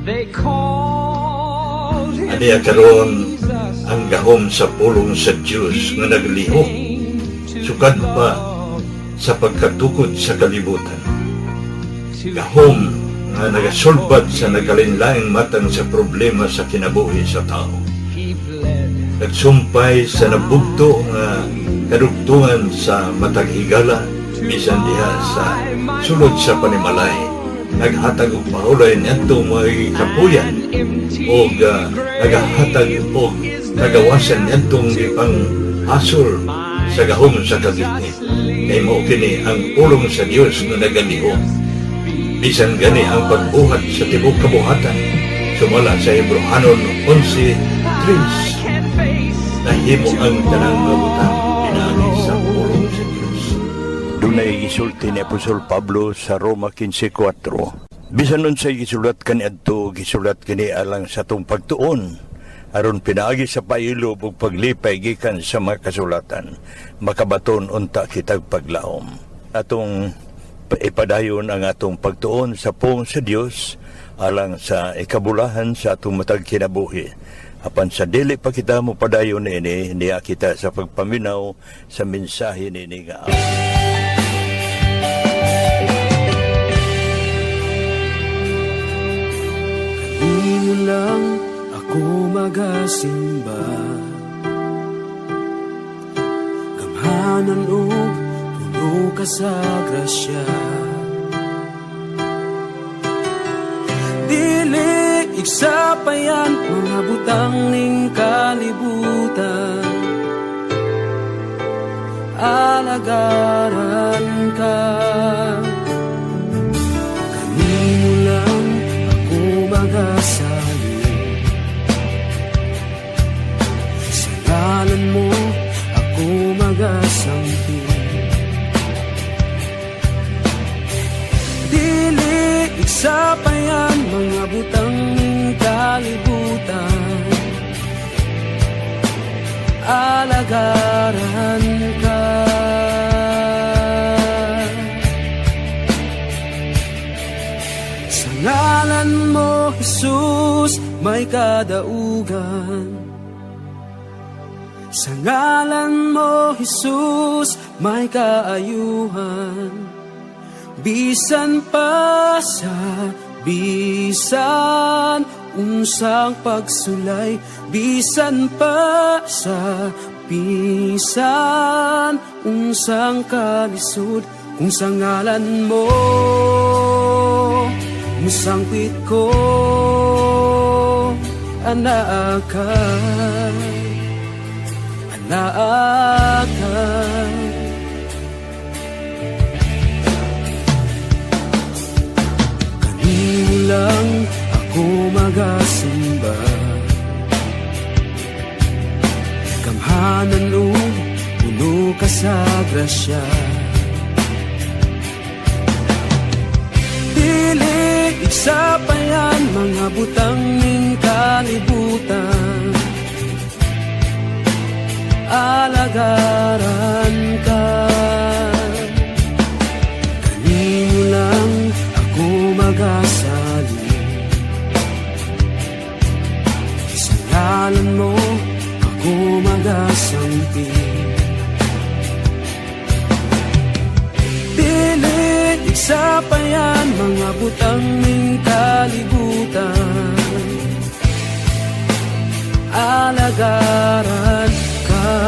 They called him Aniya karon Jesus. ang gahom sa pulong sa Dios nga naglihok sukad pa sa pagkatukod sa kalibutan. Gahom nga nagasulbad sa nagkalainlaing matang sa problema sa kinabuhi sa tao. He bled. Nagsumpay sa nabugto nga kadugtungan sa matag higala bisan diha sa sulod sa panimalay. Naghatag og pahulay niadto mga kapuyan og nagahatag og kagawasan niadtong gipang hasol sa gahom sa kagitnit. Kay mao kini ang pulong sa Dios nga nagalihok. Bisan gani ang pagbuhat sa tibuok kabuhatan, sumala sa Hebrohanon 11:3, Can face nahimo ang tanang mga butang pinaagi sa pulong sa Dios. Dunay gisulti ni Apostol Pablo sa Roma 15:4. Bisan unsay gisulat kaniadto, gisulat kini alang sa atong pagtuon aron pinaagi sa pailob ug paglipay gikan sa mga kasulatan, makabaton unta kitag paglaom. Atong ipadayon ang atong pagtuon sa pulong sa Dios alang sa ikabulahan sa atong matag kinabuhi. Apan sa dili pa kita mo padayon ini, niya kita sa pagpaminaw sa mensahe nini nga awit. Kanino lang ako magasimba? Gamhanan ug puno ka sa grasya. Dili igsapayan mga butang ning kalibutan. Alagaran ka. Kanino lang ako magasalig? Sa ngalan mo ako magasangpit. Dili igsapayan mga butang ning kalibutan. Alagaran ka. Sa ngalan mo, Jesus, may kadaugan. Sa ngalan mo, Jesus, may kaayuhan. Bisan pa sa bisan unsang pagsulay, bisan pa sa bisan unsang kalisod, kung sa ngalan mo musangpit ko, anaa ka, anaa ka. Kanino lang ako magasimba? Gamhanan ug puno ka sa grasya. Dili igsapayan mga butang ning kalibutan. Alagaran ka. Kanino lang ako magasalig? Sa ngalan mo ako magasampi. Dili igsapayan mga butang ning kalibutan. Alagaran ka.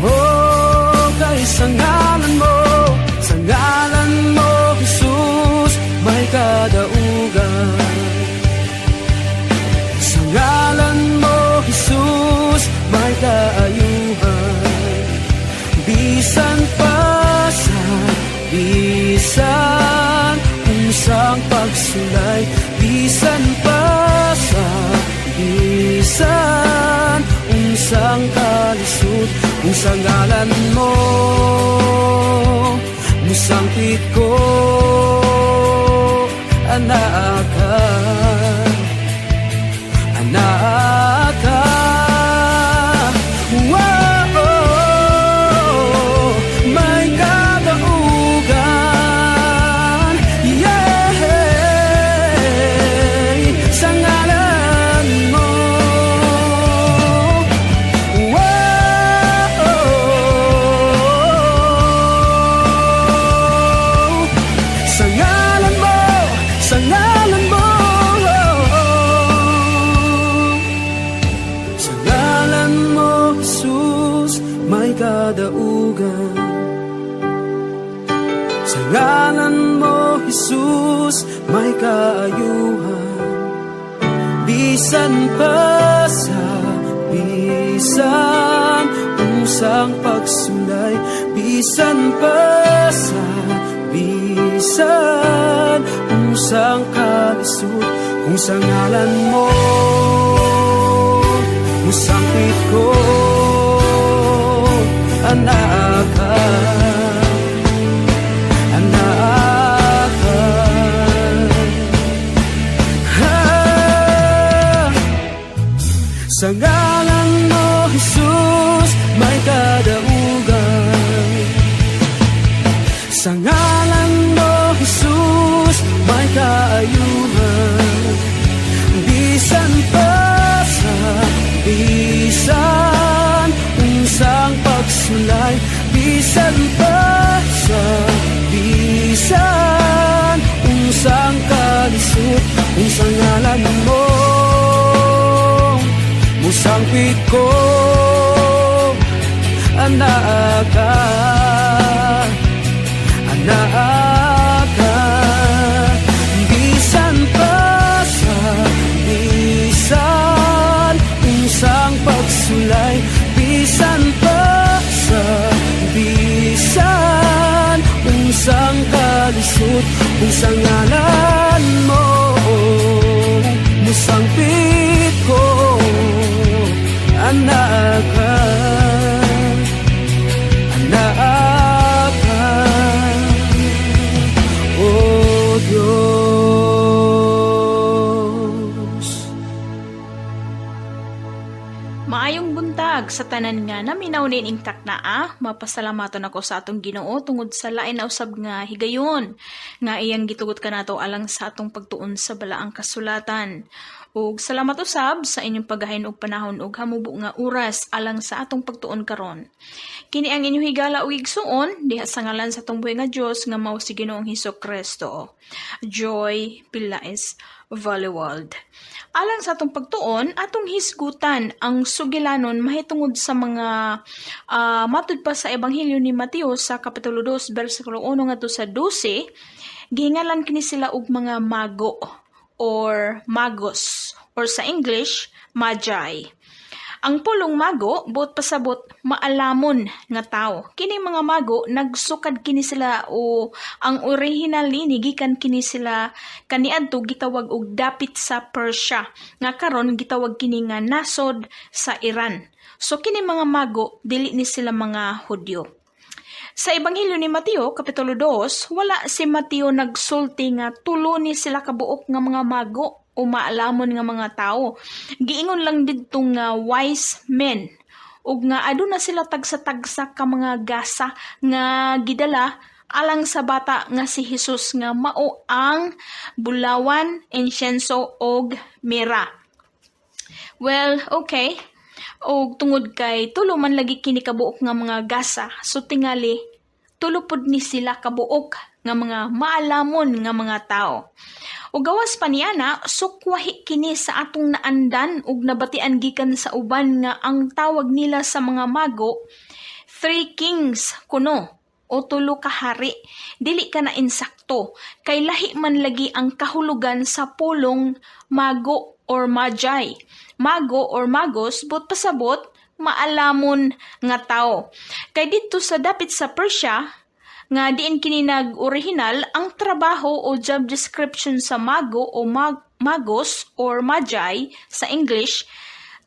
Oh, kay sa ngalan mo, Jesus, may kadaugan. Sa ngalan mo, Jesus, may kaayuhan. Bisan pa sa bisan unsang pagsulay, bisan pa sa bisan unsang kalisod, kung sa ngalan mo musangpit ko, anaa ka, anaa ka. Wow, may kadaugan. Yeah. Jesus, may kaayuhan. Bisan pa sa bisan unsang pagsulay, bisan pa sa bisan unsang kalisod, kung sa ngalan mo musangpit ko, anaa ka, anaa ka. Ah! Sa ngalan mo, Jesus, may kadaugan. Sa ngalan mo, Jesus, may kaayuhan. Bisan pa sa bisan unsang pagsulay, bisan pa sa bisan unsang kalisod, kung sa ngalan mo musangpit ko, anaa ka, anaa ka. Bisan pa sa bisan unsang pagsulay, bisan pa sa bisan unsang kalisod, kung sa ngalan mo musangpit ko, anaa ka, anaa ka, O Diyos. Maayong buntag sa tanan nga naminaw niining taknaa. Mapasalamaton ako sa atong Ginoo tungod sa lain na usab nga higayon nga iyang gitugot kanato alang sa atong pagtuon sa balaang kasulatan. Ug salamat usab sa inyong paggahin og panahon ug hamubo nga oras alang sa atong pagtuon karon. Kini ang inyong higala ug igsuon diha sa ngalan sa atong buhi nga Dios nga mao si Ginoong Hesus Kristo. Joy Pilaes Valleyworld. Alang sa atong pagtuon, atong hisgutan ang sugilanon mahitungod sa mga matud pa sa Ebanghelyo ni Mateo sa Kapitulo 2 bersikulo 1 ngadto sa 12, gihingalan kini sila og mga mago or magos or sa English, magi. Ang pulong mago, buot pasabot maalamon nga tao. Kini mga mago nagsukad kini sila o ang original niini gikan kini sila kaniadto gitawag og dapit sa Persia nga karon gitawag kini nga nasod sa Iran. So kini mga mago dili ni sila mga Hudyo. Sa Ebanghelyo ni Mateo, Kapitulo 2, wala si Mateo nagsulti nga tulo ni sila kabuok nga mga mago o maalamon nga mga tao. Giingon lang didto nga wise men ug nga aduna sila tagsa-tagsa ka mga gasa nga gidala alang sa bata nga si Hesus nga mao ang bulawan, insenso og mira. Well, okay. Og tungod kay tulo man lagi kini kabuok nga mga gasa, so tingali tulo pud ni sila kabuok nga mga maalamon nga mga tao. Ug gawas pa niana, sukwahi kini sa atong naandan ug nabatian gikan sa uban nga ang tawag nila sa mga mago, Three Kings kuno o tulo ka hari. Dili ka na insakto kay lahi man lagi ang kahulugan sa pulong mago or magi. Mago or magos buot pasabot maalamon nga tao. Kay didto sa dapit sa Persia nga diin kini nag-orihinal ang trabaho o job description sa mago o magos or magi sa English,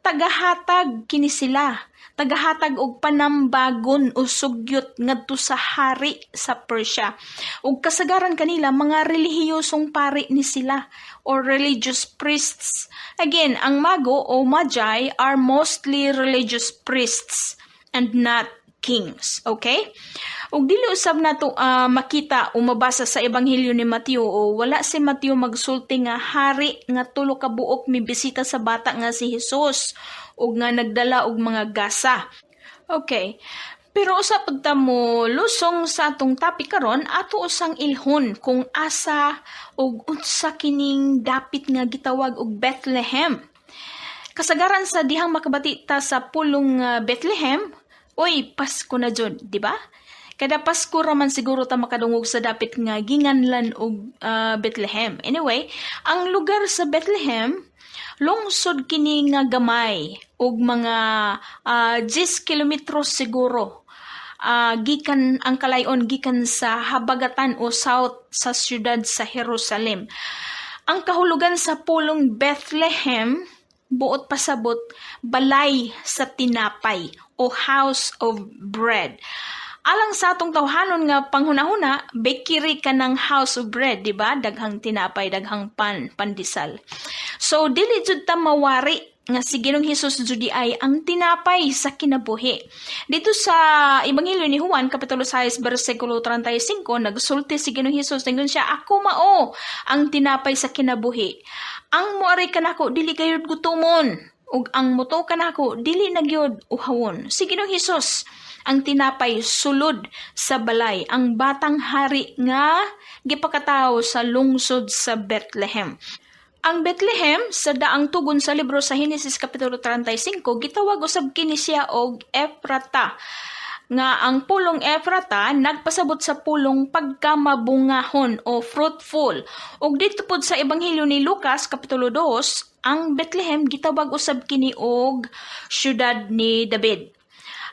tagahatag kini sila, tagahatag og panambagon o sugyot ngadto sa hari sa Persia, ug kasagaran kanila mga relihiyosong pari ni sila or religious priests. Again, ang mago o magi are mostly religious priests and not kings, okay? Ug dili usab nato makita o mabasa sa Ebanghelyo ni Mateo o wala si Mateo magsulti nga hari nga tulo ka buok mibisita sa bata nga si Hesus ug nga nagdala og mga gasa. Okay. Pero usa pud ta mo lusong sa atong topic karon, ato usang ilhon kung asa ug unsa kining dapit nga gitawag og Bethlehem. Kasagaran sa dihang makabati ta sa pulong Bethlehem, uy, Pasko na jud, di ba? Kada Pasko ra man siguro ta makadungog sa dapit nga ginganlan og Bethlehem. Anyway, ang lugar sa Bethlehem, lungsod kini nga gamay og mga 10 kilometros siguro gikan ang kalayon gikan sa habagatan o south sa syudad sa Jerusalem. Ang kahulugan sa pulong Bethlehem, buot pasabot, balay sa tinapay o house of bread. Alang sa atong tawhanon nga panghunahuna, bakery ka ng house of bread, di ba? Daghang tinapay, daghang pan, pandesal. So dili jud ta mawari nga si Ginoong Hesus jud ay ang tinapay sa kinabuhi. Dito sa Ebanghelyo ni Juan kapitulo 6 bersikulo 35, nagsulti si Ginoong Hesus, ningon siya, "Ako mao ang tinapay sa kinabuhi. Ang moari kanako dili gayud gutomon ug ang mutuo kanako dili na gyud uhawon." Si Ginoong Hesus ang tinapay sulod sa balay, ang batang hari nga gipakatawo sa lungsod sa Bethlehem. Ang Bethlehem sa daang tugon sa libro sa Henesis kapitulo 35, gitawag usab kini siya og Ephrata, nga ang pulong Ephrata nagpasabot sa pulong pagkamabungahon o fruitful. Ug dito pod sa Ebanghelyo ni Lucas kapitulo 2, ang Bethlehem gitawag usab kini og syudad ni David.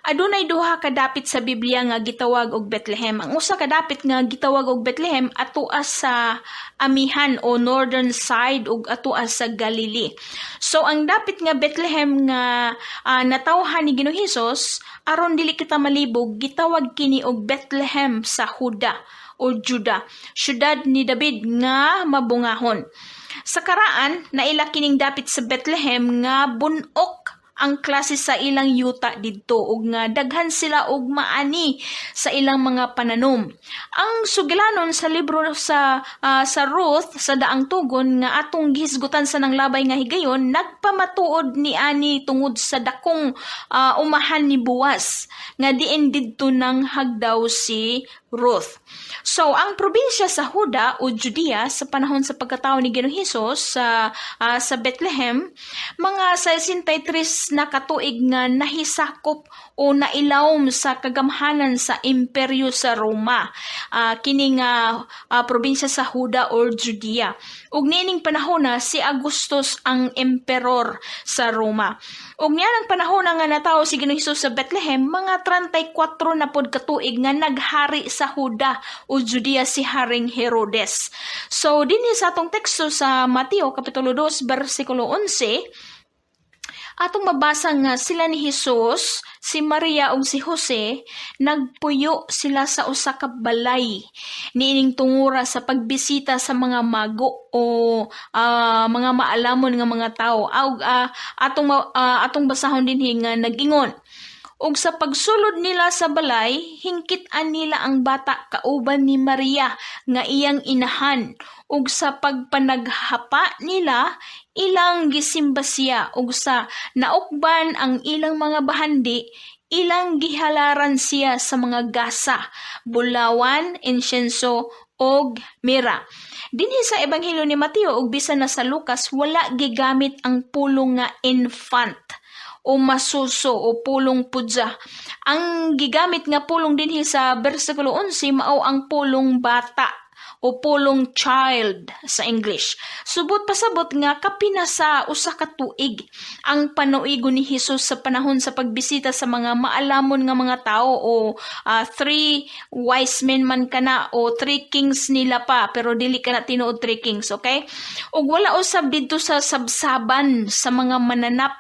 Adunay duha ka dapit sa Biblia nga gitawag og Bethlehem. Ang usa ka dapit nga gitawag og Bethlehem atoa sa amihan o northern side ug atoa sa Galilee. So ang dapit nga Bethlehem nga natawhan ni Ginoong Hesus, aron dili kita malibog, gitawag kini og Bethlehem sa Huda o Juda, syudad ni David nga mabungahon. Sa karaan, naila kining dapit sa Bethlehem nga bunok ang klase sa ilang yuta didto ug nga daghan sila og maani sa ilang mga pananom. Ang sugilanon sa libro sa Ruth sa daang tugon nga atong gihisgutan sa nang labay nga higayon, nagpamatuod ni ani tungod sa dakong umahan ni Boaz nga diin didto nang hagdaw si Ruth. So, ang probinsya sa Huda o Judea sa panahon sa pagkatao ni Ginoong Hesus sa Bethlehem, mga 63 na katuig nga nahisakop o nailawom sa kagamhanan sa imperyo sa Roma. Kini nga probinsya sa Huda or Judea. Ug niining panahon na si Augustus ang emperor sa Roma. Ug niya ang panahon nga natawo si Ginoong Hesus sa Bethlehem, mga 34 na pod katuig nga naghari sa Huda o Judea si Haring Herodes. So dinhi sa atong teksto sa Mateo kapitulo 2 bersikulo 11, atong mabasa nga sila ni Jesus, si Maria ug si Jose, nagpuyo sila sa usa ka balay niining tungura sa pagbisita sa mga mago o mga maalamon nga mga tawo. Ug atong basahon dinhi nga nag-ingon, "Ug sa pagsulod nila sa balay, hingkit-an nila ang bata kauban ni Maria nga iyang inahan. Ug sa pagpanaghapa nila, ilang gisimba siya. Ug sa naukban ang ilang mga bahandi, ilang gihalaran siya sa mga gasa, bulawan, insenso og mira." Dinhi sa Ebanghelyo ni Mateo ug bisan na sa Lucas, wala gigamit ang pulong nga infant o masuso o pulong pudya. Ang gigamit nga pulong dinhi sa bersikulo 11 mao ang pulong bata o pulong child sa English. Subot pasabot nga kapina sa 1 ka tuig ang panuigo ni Hesus sa panahon sa pagbisita sa mga maalamon nga mga tao o three wise men man kana o three kings nila pa, pero dili kana tinuod three kings, okay? Ug wala usab didto sa sabsaban sa mga mananap.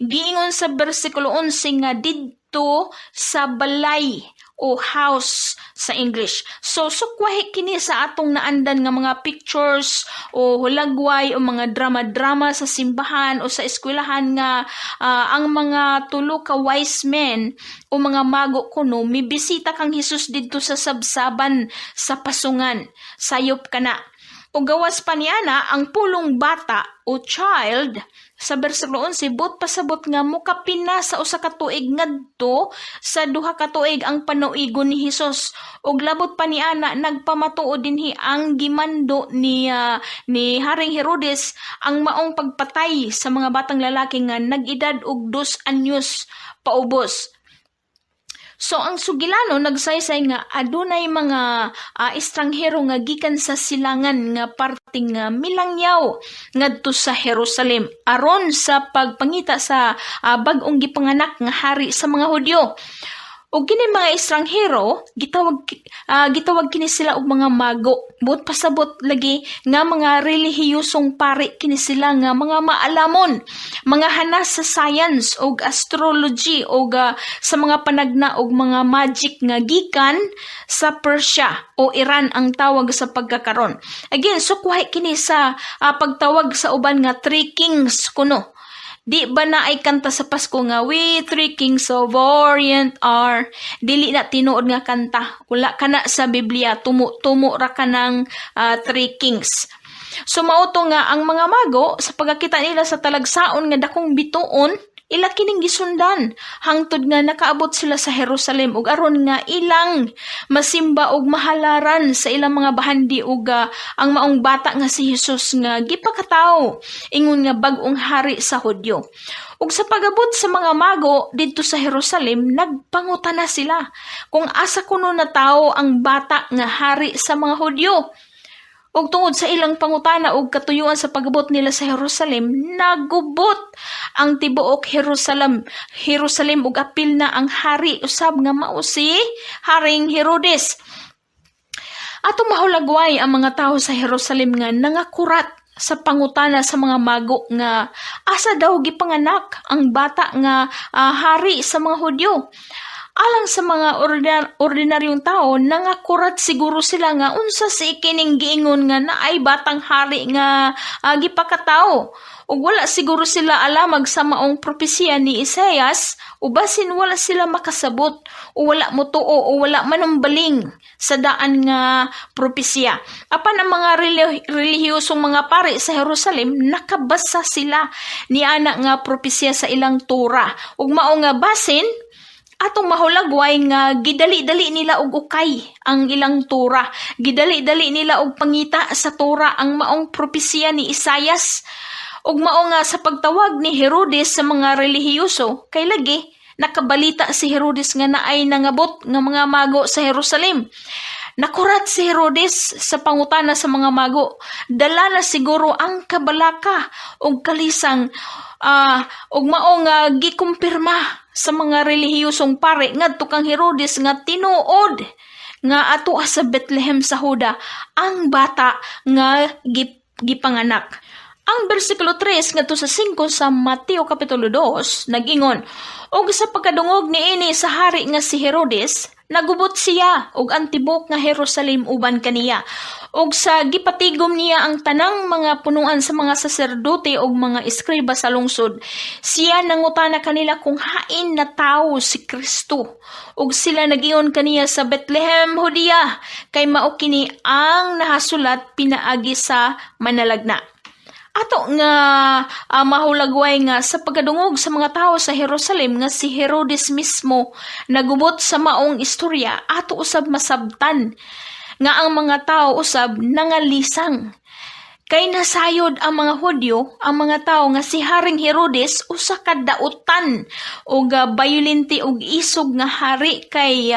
Giingon sa bersikulo 11 nga didto sa balay o house sa English. So sukwahi kini sa atong naandan nga mga pictures o hulagway o mga drama-drama sa simbahan o sa eskwelahan nga ang mga tulo ka wise men o mga mago kuno mibisita kang Hesus didto sa sabsaban sa pasungan. Sayop kana. O gawas pa niya na ang pulong bata o child sa bersikulo 11, buot pasabot nga mukapina sa 1 ka tuig ngadto sa 2 ka tuig ang panuigon ni Hesus. Ug labot pa niana, nagpamatuod dinhi ang gimando ni Haring Herodes ang maong pagpatay sa mga batang lalaki nga nag-edad og 2 anyos paubos. So ang sugilano nagsaysay nga adunay mga estranghero nga gikan sa silangan nga parte nga milangyaw ngadto sa Jerusalem aron sa pagpangita sa bag-ong gipanganak nga hari sa mga Hudyo. Ug kini mga estranghero gitawag kini sila og mga mago. Buot pasabot lagi nga mga relihiyosong pari kini sila nga mga maalamon, mga hanas sa science og astrology og sa mga panagna og mga magic nga gikan sa Persia o Iran ang tawag sa pagkakaron. Again, sukwahi kini sa pagtawag sa uban nga Three Kings kuno. Di ba na ay kanta sa Pasko nga "We Three Kings of Orient are"? Dili na tinuod nga kanta. Wala kana sa Biblia, tumo-tumo ra kanang Three Kings. So mao to nga ang mga mago, sa pagkakita nila sa talagsaon nga dakong bituon, ila kining gisundan hangtod nga nakaabot sila sa Jerusalem ug aron nga ilang masimba og mahalaran sa ilang mga bahandi ug ang maong bata nga si Jesus nga gipakatawo ingon nga bag-ong hari sa Hudyo. Ug sa pagabot sa mga mago didto sa Jerusalem, nagpangutana sila kung asa kuno natawo ang bata nga hari sa mga Hudyo. Ug tungod sa ilang pangutana ug katuyuan sa pagabot nila sa Jerusalem, nagubot ang tibuok Jerusalem ug apil na ang hari usab nga mao si Haring Herodes. Atong mahulagway ang mga tao sa Jerusalem nga nangakurat sa pangutana sa mga mago nga asa daw gipanganak ang bata nga hari sa mga Hudyo. Alang sa mga ordinaryong tao, nangakurat siguro sila nga unsa si kining giingon nga naay batang hari nga gipakatao. Ug wala siguro sila alamag sa maong propesiya ni Isaias, o basin wala sila makasabot o wala motuo o wala manumbaling sa daan nga propesiya. Apan ang mga relihiyosong mga pari sa Jerusalem, nakabasa sila ni ana nga propesiya sa ilang Torah. Ug mao nga basin atong mahulagway nga gidali-dali nila og ukay ang ilang Torah. Gidali-dali nila og pangita sa Torah ang maong propesiya ni Isayas. Ug mao nga sa pagtawag ni Herodes sa mga relihiyoso, kay lagi nakabalita si Herodes nga naay nangabot nga mga mago sa Jerusalem. Nakurat si Herodes sa pangutana sa mga mago. Dala na siguro ang kabalaka ug kalisang ug mao nga gikumpirma sa mga relihiyosong pare ngadto kang Herodes nga tinuod nga ato sa Bethlehem sa Huda ang bata nga gipanganak. Ang bersikulo 3 ngadto sa 5 sa Mateo kapitulo 2 nag-ingon, "Ug sa pagkadungog niini sa hari nga si Herodes, nagubot siya ug ang tibuok nga Jerusalem uban kaniya. Ug sa gipatigom niya ang tanang mga punuan sa mga saserdote ug mga eskriba sa lungsod, siya nangutana kanila kung hain natawo si Kristo. Ug sila nagingon kaniya, 'Sa Bethlehem, Judea, kay mao kini ang nahasulat pinaagi sa manalagna.'" Ato nga mahulagway nga sa pagkadungog sa mga tao sa Jerusalem nga si Herodes mismo nagubot sa maong istorya, ato usab masabtan nga ang mga tao usab nangalisang. Kay nasayod ang mga Hudyo, ang mga tao, nga si Haring Herodes usa ka dautan og bayolente og isog nga hari, kay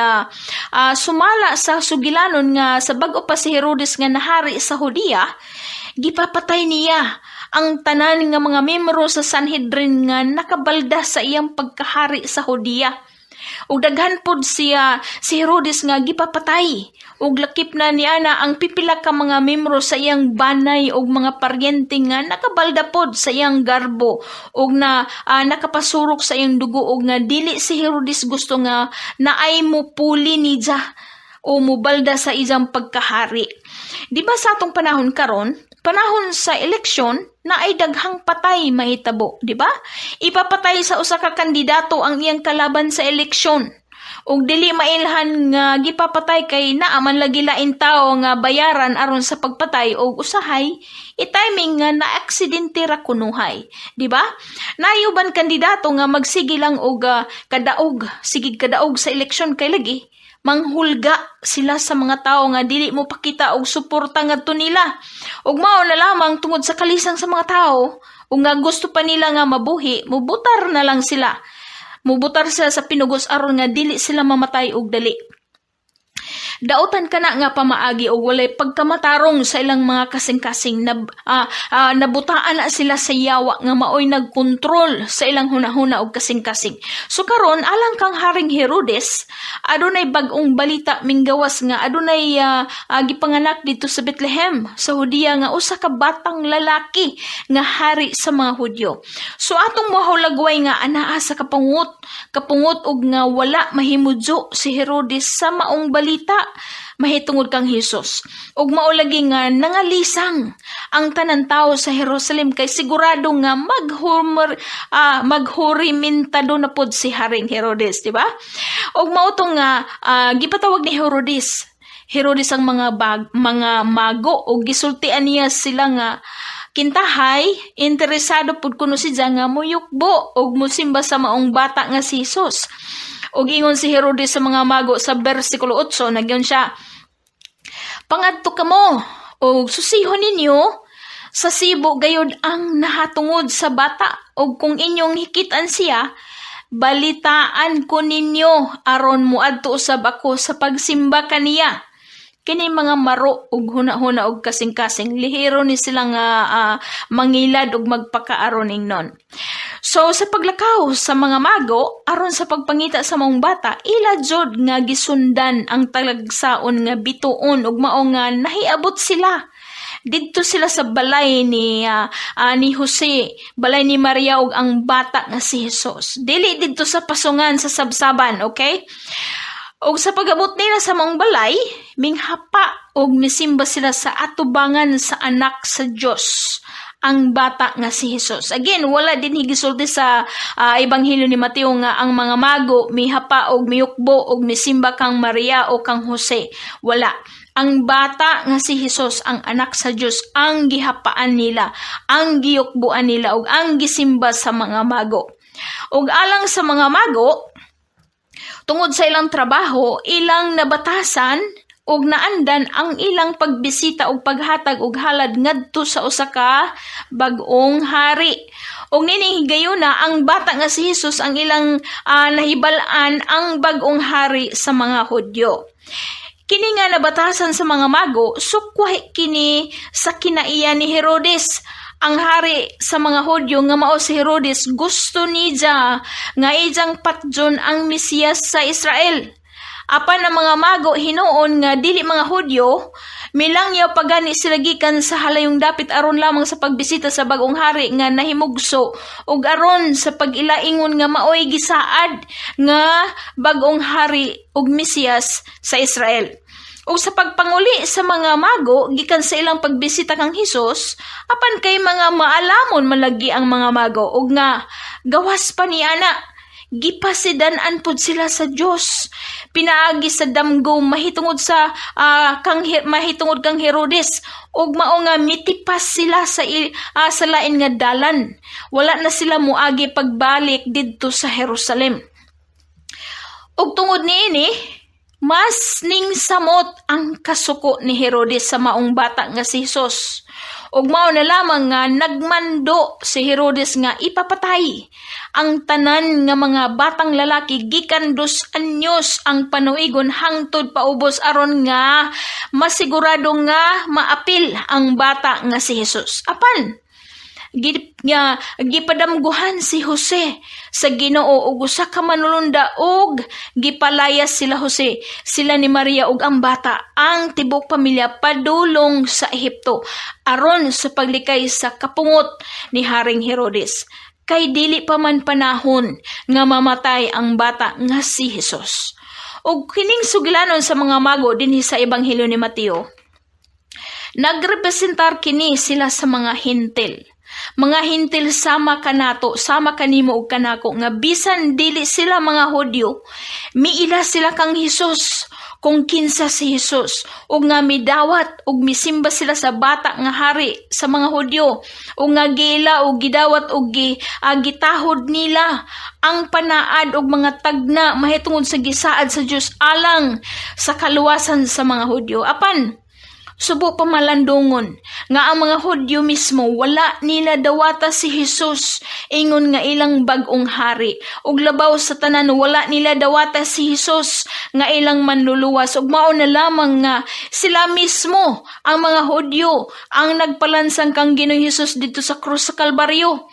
sumala sa sugilanon nga sa bag-o pa si Herodes nga nahari sa Judea, gipapatay niya ang tanan nga mga membro sa Sanhedrin nga nakabalda sa iyang pagkahari sa Judea. Ug daghan pod siya si Herodes nga gipapatay. Ug lakip na niana ang pipila ka mga membro sa iyang banay ug mga paryente nga nakabalda pod sa iyang garbo ug na nakapasurok sa iyang dugo, ug nga dili si Herodes gusto nga naay mupuli niya o mubalda sa iyang pagkahari. Di ba sa atong panahon karon, panahon sa eleksyon, na ay daghang patay mahitabo, di ba? Ipapatay sa usa ka kandidato ang iyang kalaban sa eleksyon. Ug dili mailhan nga gipapatay kay naa man lagi lain tawo nga bayaran aron sa pagpatay, og usahay i-timing nga na-aksidente ra kunuhay, di ba? Naay uban kandidato nga magsige lang og kadaog, sige kadaog sa eleksyon kay lagi manghulga sila sa mga tao nga dili mo pakita og suporta ngadto nila. Ug mao na lamang tungod sa kalisang sa mga tao ug nga gusto pa nila nga mabuhi, mubutar na lang sila. Mubutar sila sa pinugos aron nga dili sila mamatay og dali. Dautan kana nga pamaagi og walay pagkamatarong sa ilang mga kasing-kasing na nabutaan na sila sa yawa nga maoy nagkontrol sa ilang hunahuna og kasing-kasing. So karon, alang kang Haring Herodes, adunay bag-ong balita minggawas nga adunay gipanganak dito sa Bethlehem sa Judea nga usa ka batang lalaki nga hari sa mga Hudyo. So atong mahulagway nga anaa sa kapungot og nga wala mahimudyo si Herodes sa maong balita mahitungod kang Hesus. Ug mao lagi nga nangalisang ang tanan tawo sa Jerusalem kay sigurado nga maghurimintado na pod si Haring Herodes, di ba? Ug mao to nga gipatawag ni Herodes ang mga mago ug gisultian niya sila nga kintahay interesado pud kuno siya nga muyukbo ug musimba sa maong bata nga si Jesus. Ug ingon si Herodes sa mga mago sa bersikulo 8, nagyon siya, "Pangadto kamo ug susihon ninyo sa sibo gayud ang nahatungod sa bata, ug kung inyong hikitan siya, balitaan ko ninyo aron muadto usab ako sa pagsimba kaniya." Kini mga maro og huna-huna og kasing-kasing, lihero ni sila nga mangilad og magpakaaron ingnon. So sa paglakaw sa mga mago aron sa pagpangita sa maong bata, ila jud nga gisundan ang talagsaon nga bituon ug mao nga nahiabot sila didto sila sa balay ni Jose, balay ni Maria ug ang bata nga si Jesus. Dili didto sa pasungan sa sabsaban, okay? Og sa pag-abot nila sa maong balay, minghapa og misimba sila sa atubangan sa anak sa Dios, ang bata nga si Jesus. Again, wala din gisulti sa Ebanghelyo ni Mateo nga ang mga mago mihapa og miyukbo og misimba kang Maria o kang Jose. Wala. Ang bata nga si Jesus, ang anak sa Dios, ang gihapaan nila, ang giyukbuan nila ug ang gisimba sa mga mago. Ug alang sa mga mago, tungod sa ilang trabaho, ilang nabatasan ug naandan ang ilang pagbisita ug paghatag og halad ngadto sa usa ka bag-ong hari. Ug nining higayuna, ang bata nga si Jesus ang ilang nahibal-an ang bag-ong hari sa mga Hudyo. Kini nga nabatasan sa mga mago, sukwahi kini sa kinaiya ni Herodes. Ang hari sa mga Hudyo nga mao si Herodes, gusto niya nga iyang patyon ang Mesiyas sa Israel. Apan ang mga mago hinuon nga dili mga Hudyo, milangyaw pagani sila gikan sa halayong dapit aron lamang sa pagbisita sa bagong hari nga nahimugso ug aron sa pag-ilaingon nga maoy gisaad nga bagong hari ug Mesiyas sa Israel. Ug sa pagpanguli sa mga mago gikan sa ilang pagbisita kang Hesus, apan kay mga maalamon malagi ang mga mago ug nga gawas pa ni ana, gipasidan-an pud sila sa Dios pinaagi sa damgo mahitungod kang Herodes, ug mao nga mitipas sila sa lain nga dalan. Wala na sila muagi pagbalik didto sa Jerusalem. Ug tungod niini, mas ning samot ang kasuko ni Herodes sa maong bata nga si Jesus. Ug mao na lamang nga nagmando si Herodes nga ipapatay ang tanan nga mga batang lalaki gikan 2 anyos ang panuigon hangtod paubos aron nga masigurado nga maapil ang bata nga si Jesus. Apan nga gipadamguhan si Jose sa Ginoo ug usa ka manulunda ug gipalayas sila Jose, sila ni Maria ug ang bata, ang tibok pamilya, padulong sa Ehipto aron sa paglikay sa kapungot ni Haring Herodes kay dili pa man panahon nga mamatay ang bata nga si Jesus. Ug kining sugilanon sa mga mago dinhi sa Ebanghelyo ni Mateo, nagrepresentar kini sila sa mga Hentil. Mga Hentil sama kanato, sama kanimo ug kanako nga bisan dili sila mga Hudyo, miila sila kang Hesus, kung kinsa si Hesus, ug nga midawat ug misimba sila sa bata nga hari sa mga Hudyo, ug nga giila ug gidawat ug gitahod nila ang panaad ug mga tagna mahitungod sa gisaad sa Dios alang sa kaluwasan sa mga Hudyo. Apan Subo pamalandungon nga ang mga Hudyo mismo wala nila dawata si Jesus ingon nga ilang bag-ong hari, ug labaw sa tanan, wala nila dawata si Jesus nga ilang manluluwas, ug mao na lamang nga sila mismo, ang mga Hudyo, ang nagpalansang kang Ginoong Hesus didto sa krus sa Kalbaryo.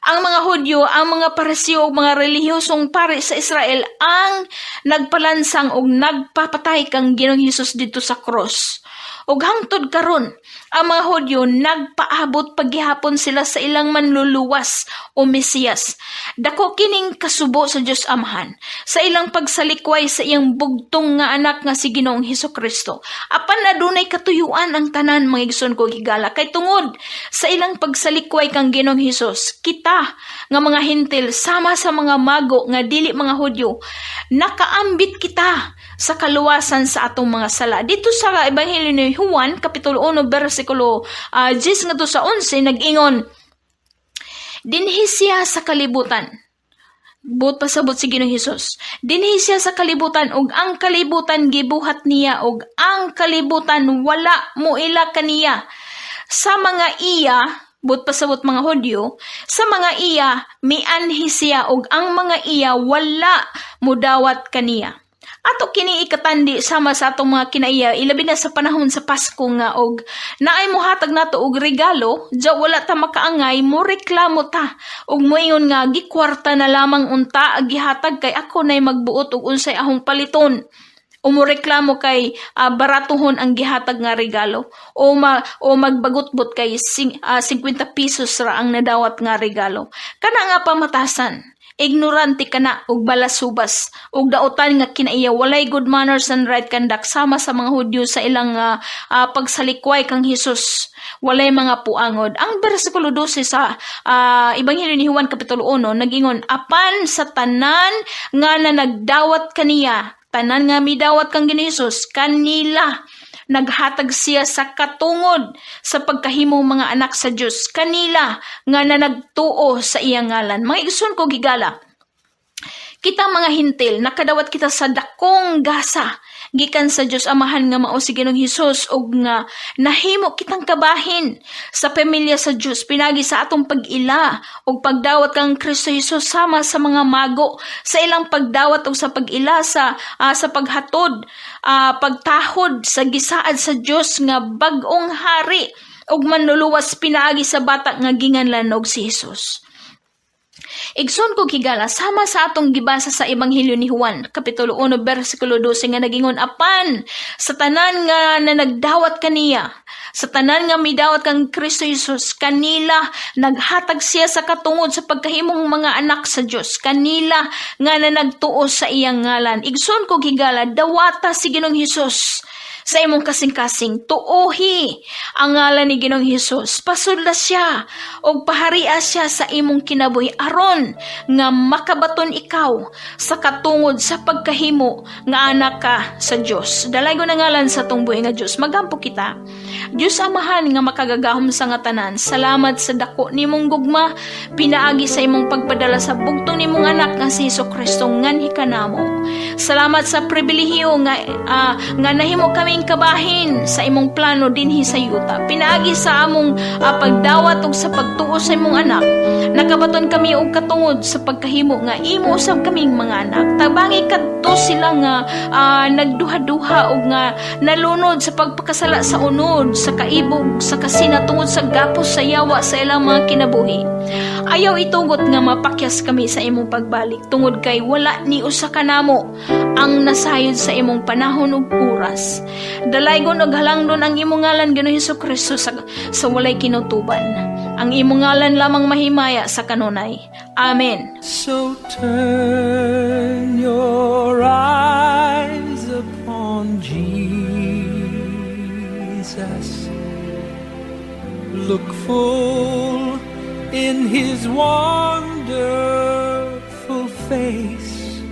Ang mga Hudyo, ang mga Pariseo ug mga relihiyosong pari sa Israel ang nagpalansang og nagpapatay kang Ginoong Hesus didto sa krus. Ug hangtod karon, ang mga Hudyo nagpaabot paghihapon sila sa ilang manluluwas o Mesiyas. Dako kining kasubo sa Dios Amahan sa ilang pagsalikway sa iyang bugtong nga anak nga si Ginoong Hesus Kristo. Apan adunay katuyuan ang tanan, mga igsoon ko higala, kay tungod sa ilang pagsalikway kang Ginoong Hesus, kita nga mga Hentil sama sa mga mago nga dili mga Hudyo, nakaambit kita sa kaluwasan sa atong mga sala. Didto sa Ebanghelyo ni Juan kapitulo 1 bersikulo 10 ngadto sa 11, nag-ingon, "Dinhi siya sa kalibutan." Buot pasabot si Ginoong Hesus. "Dinhi siya sa kalibutan ug ang kalibutan gibuhat niya ug ang kalibutan wala moila kaniya. Sa mga iya," buot pasabot mga Hudyo, "sa mga iya mianhi siya ug ang mga iya wala mudawat kaniya." Ato kini ikatandi sama sa atong mga kinaiya, ilabi na sa panahon sa Pasko nga og naay mohatag nato og regalo, dya wala ta makaangay, mo reklamo ta ug moingon nga gikwarta na lamang unta ang gihatag kay ako nay magbuot og unsay ahong paliton, o mo reklamo kay baratuhon ang gihatag nga regalo o magbagutbot kay 50 pesos ra ang nadawat nga regalo. Kana nga pamatasan, ignorante kana ug balasubas ug dautan nga kinaiya, walay good manners and right conduct sama sa mga Hudyo sa ilang pagsalikway kang Hesus, walay mga puangod. Ang bersikulo 12 sa Ebanghelyo ni Juan kapitulo 1 nagingon, "Apan sa tanan nga nanagdawat kaniya," tanan nga midawat kang Ginoong Hesus, "kanila naghatag siya sa katungod sa pagkahimong mga anak sa Dios, kanila nga nanagtuo sa iyang ngalan." Mga igsoon ko higala, kita mga Hintil nakadawat kita sa dakong gasa gikan sa Dios Amahan nga mao si Ginoong Hesus, ug nga nahimo kitang kabahin sa pamilya sa Dios pinagi sa atong pag-ila ug pagdawat kang Kristo Hesus, sama sa mga mago sa ilang pagdawat ug sa pag-ila sa paghatod, pagtahod sa gisaad sa Dios nga bag-ong hari ug manluluwas pinaagi sa bata nga ginganlan og si Hesus. Igsoon ko higala, sama sa atong gibasa sa Ebanghelyo ni Juan, kapitulo 1, bersikulo 12 nga nagingon, "Apan sa tanan nga nanagdawat kaniya," sa tanan nga midawat kang Kristo Jesus, "kanila naghatag siya sa katungod sa pagkahimong mga anak sa Dios, kanila nga nanagtuo sa iyang ngalan." Igsoon ko higala, dawata si Ginoong Hesus sa imong kasing-kasing. Tuohi ang ngalan ni Ginoong Hesus. Pasudla siya og paharia siya sa imong kinabuhi aron nga makabaton ikaw sa katungod sa pagkahimo nga anak ka sa Dios. Dalaygon ang ngalan sa atong buhi nga Dios. Magampo kita. Dios Amahan nga makagagahom sa nga tanan, salamat sa dako nimong gugma pinaagi sa imong pagpadala sa bugtong nimong anak nga si Hesus Kristo nganhi kanamo. Salamat sa pribilehiyo nga nahimo kaming kabahin sa imong plano dinhi sa yuta. Pinaagi sa among pagdawat ug sa pagtuo sa imong anak, nakabaton kami og katungod sa pagkahimo nga imo usab kaming mga anak. Tabangi kadto sila nga nagduha-duha ug nga nalunod sa pagpakasala sa unod, sa kaibog, sa kasina tungod sa gapos sa yawa sa ilang mga kinabuhi. Ayaw itugot nga mapakyas kami sa imong pagbalik tungod kay wala ni usa kanamo ang nasayod sa imong panahon ug oras. Dalaygon ug halangdon ang imong ngalan, Ginoong Hesus Kristo, sa walay kinutuban. Ang imong ngalan lamang mahimaya sa kanunay. Amen. So turn your eyes upon Jesus. Look full in his wonderful face,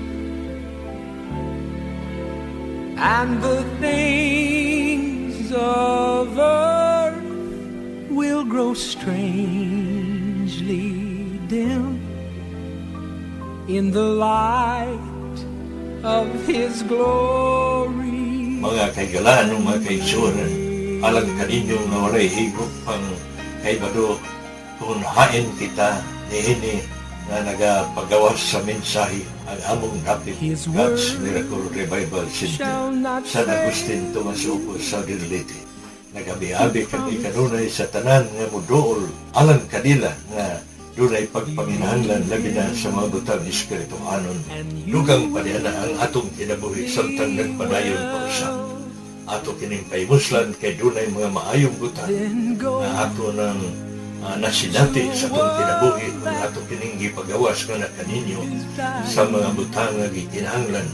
and the things of earth will grow strangely dim in the light of his glory. Mga kahigalaan, mga kaigsuonan, Alang kaninyo nga walay higop pang kaibado kung hain kita niini nga nagapagawas sa mensahe, ang among dapit His God's word Miracle Revival Center, shall not San Agustin, Tomas Opos, Southern Leyte. Nagabi-abi kami kanunay sa tanan nga muduol alang kanila nga dunay pagpanginahanglan, labi na sa mga butang espirituhanon. Dugang pa niya na ang atong kinabuhi samtang nagpadayon pa usab. Ato kining pahimuslan kay dunay mga maayong butang Then go nga ato nang nasinati sa atong kinabuhi kung ato kining gipagawas nga na kaninyo sa mga butang nga gikinahanglan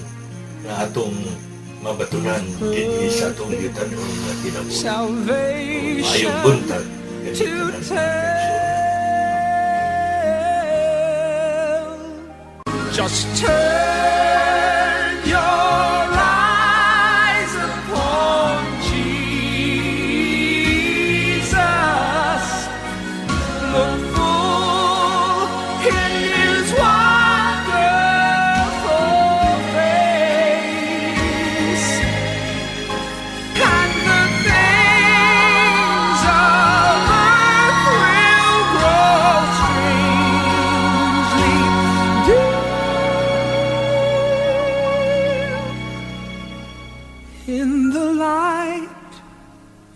nga atong mabatunan dinhi sa atong yutanon nga kinabuhi. Salvation Maayong buntag to kaninyong tanan. tell. Just turn your eyes upon Jesus. Look full in His wonderful face, and the things of earth will grow strangely dim in the light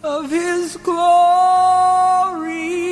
of His glory.